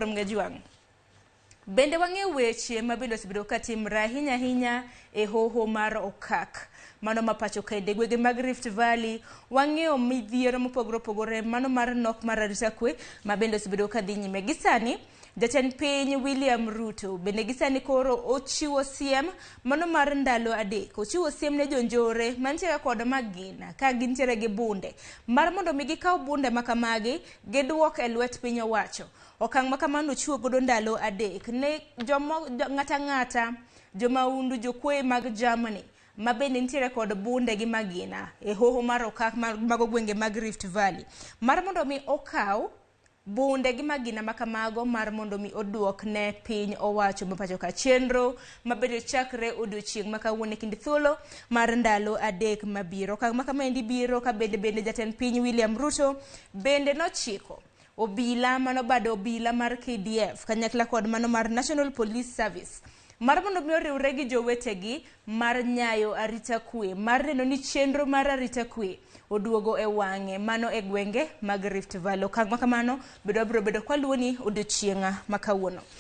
Mgajwang'. Bende wang'eyo weche ma bende osebedo ka timre ahinya ahinya e hoho mar Okak. Mano ma pacho kaende gwenge mag Rift Valley, wang'eyo midhiero mopogore opogore mano mar nok mar arita kwe ma bende osebedo ka dhi nyime. Gi sani, jatend piny William Ruto bende gi sani koro ochiwo siem mano mar ndalo 3. Ochiwo siem ne jonjore mantiere kod magina ka gintiere gi bunde mar mondo mi gikaw bunde ma kamagi giduok e lwet piny owacho. Okang' ma kamano ochiwo godo ndalo 3 ne jomo ng'ata ng'ata jomaundu jokuoye mag jamni ma bende nitiere kod bunde gi magina e hoho mar Okak mago gwenge mag Rift Valley mar mondo mi okaw bunde gi magina ma kamago mar mondo mi oduok ne piny owacho ma pacho ka. Chenro ma bende chakre odiochieng' ma kawuono e kind thuolo mar ndalo 3 mabiro. Okang' ma kamaendi biro ka bende bende jatend piny William Ruto bende nochiko obila mano bado obila mar KDF kanyakla kod mano mar National Police Service mar mondo mi oriwre gi jowetegi mar nyayo arita kwe mar neno ni chenro mar arita kwe oduogo e wang'e mano e gwenge mag Rift Valley. Okang' ma kamano bende wabiro bedo kwaluwoni odiochieng' ma kawuono.